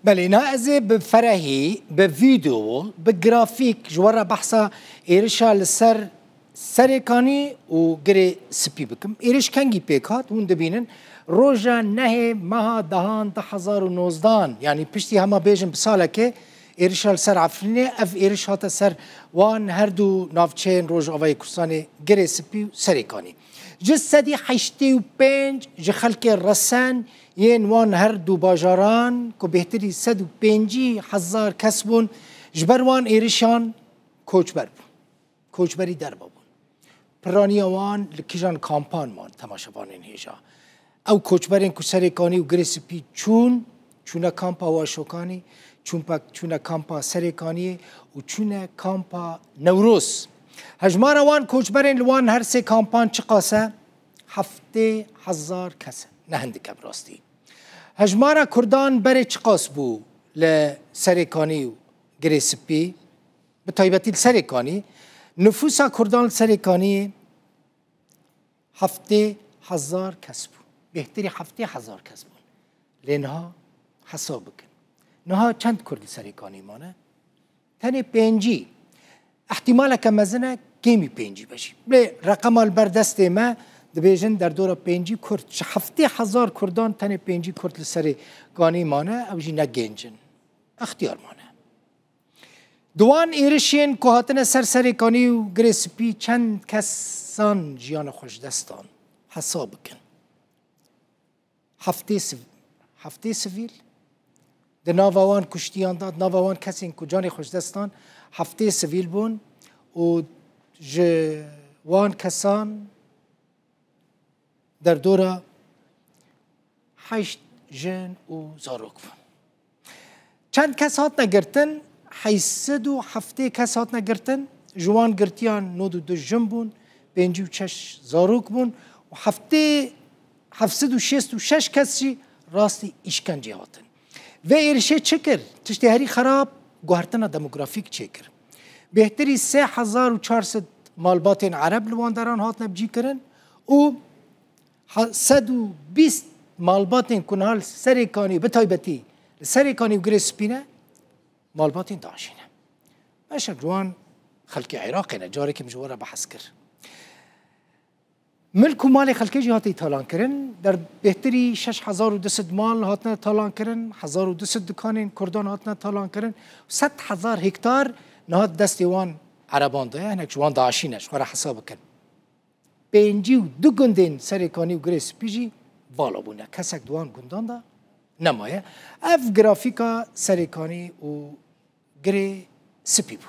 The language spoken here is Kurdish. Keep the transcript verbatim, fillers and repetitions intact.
Belê, niha ez ê bi ferehî, bi vîdeo, bi grafîk ji we re behsa êrişa li ser Serêkanî û Girê Spî bikim. Êriş kengî pêk hat, hûn dibînin. Roja nehê meha dehan du hezar û nozdehan, yanî piştî hema bêjin bi salekê, êrişa li ser Efrînê, ev êriş hate ser wan her du navçeyên Rojavayê Kurdistanê, Girê Spî û Serêkanî. Ji sedî heştê û pênc ji xelkê resen yên wan her du bajaran, ku bêhtirî sed û pêncî hezar kes bûn, ji ber wan êrişan koçber bûn. Koçberî derve bûn. Piraniya wan li kîjan kampan man, temaşevanên hêja. Ew koçberên ku Serêkanî û Girê Spî çûn, çûne kampa Waşokanî, çûn pe-, çûne kampa Serêkaniyê û çûne kampa Newroz. Hejmara wan koçberên li wan her sê kampan çiqas e? Heftê hezar kes e. Ne hindik e bi rastî. Hejmara Kurdan berê çiqas bû li Serêkanî û Girê Spî? Bi taybetî li Serêkanî. Nifûsa Kurdan li Serêkaniyê heftê hezar kes bû. Bêhtirî heftê hezar kes bûn. Lê niha hesab bikin. Niha çend Kurd li Serêkanî mane? Tenê pêncî. Ehtimaleke mezin e kêmî pêncî be jî. Lê reqema li ber destê me dibêjin derdora pêncî Kurd. Ji heftê hezar Kurdan tenê pêncî Kurd li Serêkanî mane, ew jî ne genc in. Extiyar mane. Di wan êrişên ku hatine ser Serêkanî û Girê Spî çend kesan jiyana xwe ji dest dan? Hesab bikin. Heftê siv-, heftê sivîl di nava wan kuştiyan de, di nava wan kesên ku canê xwe ji dest dan, heftê sivîl bûn û ji wan kesan derdora heşt jin û zarok bûn. Çend kes hatine girtin? Heşt sed û heftê kes hatine girtin. Ji wan girtiyan nod û du jin bûn, pêncî û şeş zarok bûn û heftê, heft sed û şêst û şeş kes jî rastî îşkencê hatin. Vê êrişê çi kir? Tiştê herî xerab, guhertina demografîk çêkir. Bêhtirî sê hezar û çar sed malbatên Ereb li wan deran hatine bicîkirin û ha-, sed û bîst malbatên ku niha li Serêkanî, bi taybetî li Serêkanî û Girê Spî ne, malbatên DAIŞî ne. Beşek ji wan xelkê Iraqê ne, carekê min ji we re behs kir. Milk û malê xelkê jî hate talan kirin. Der bêhtirî şeş hezar û du sed mal hatine talan kirin, hezar û du sed dikanên Kurdan hatine talan kirin. Sed hezar hektar niha di destê wan Ereban de ye, hinek ji wan DAIŞî ne, ji xwe re hesab bikin. Pêncî û du gundên Serêkanî û Girê Spî jî vala bûne. Kesek di wan gundan de nemaye. Ev grafîka Serêkanî û Girê Spî bû.